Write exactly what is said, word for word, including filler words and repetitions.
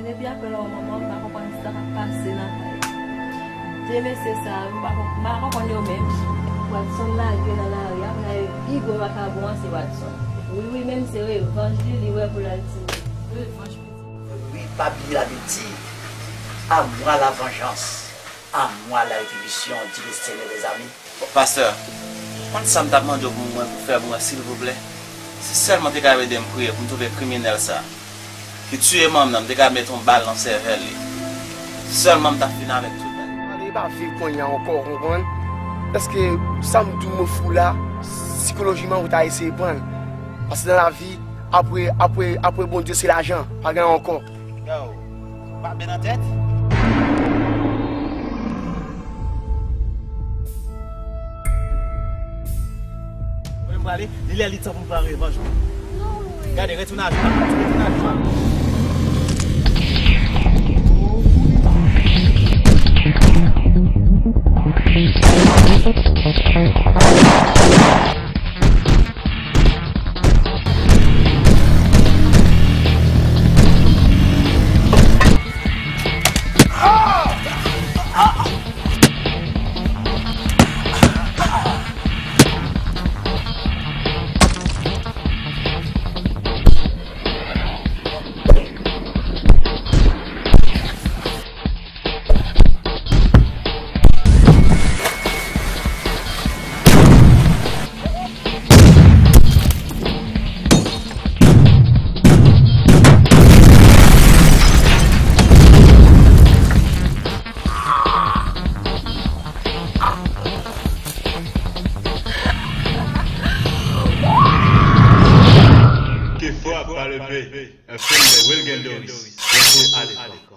Depi apre lanmò manman m, m pa konprann sa k ap pase nan kay la. De mesye sa yo, m pa konp-, m pa konprann yo menm. Watson lage nan lari a, kounye a pi gwo vakabon an se Watson. Wi, wi, menm se revanj li, li wè pou l al tire. Revanj pou tire. Wi, pa bliye Labib di, à moi la vengeance, à moi la rétribution, di le Seigneur des armées. Bon, pastè, ou konn sa m t ap mande w pou mwen pou fè pou mwen, silvouplè? Si sèlman w te ka ede m priye pou m twouve kriminèl sa a ki tiye manman m nan, m te ka met yon bal nan sèvèl li. Si sèlman m t ap fin avèk tout bèt. Mande pa viv kounye a ankò, ou konprann? Èske sa m di w mwen fou la, sikolojiman ou ta eseye pran l? Paske nan lavi, apre, apre, apre Bondye se lajan, pa gen ankò. Yo, ou pa byen nan tèt? Mwen prale, li lè li tan pou m pran revanj mwen. Gade, retounen a jwèt, retounen a jwèt. Ke frappe par le P, un film de Wilgen Doris. Retour à l'école.